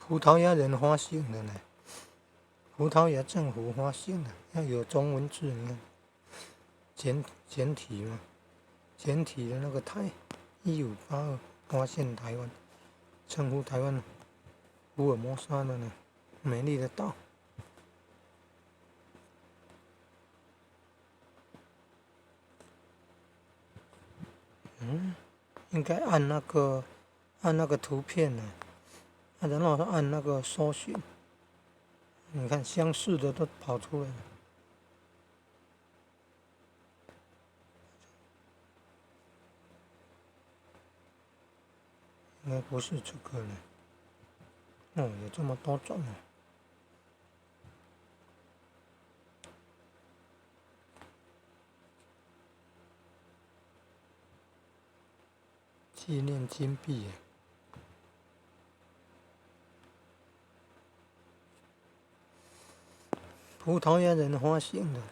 葡萄牙人發行的呢，葡萄牙政府發行的，要有中文字，你看，簡體嘛，簡體的那個台，1582發現台灣，稱呼台灣福爾摩沙的呢，美麗的島。應該按那個圖片呢，啊，然後按那個搜尋，你看相似的都跑出來了。應該不是這個呢。哦，有這麼多種啊！紀念金幣，葡萄牙人發行的。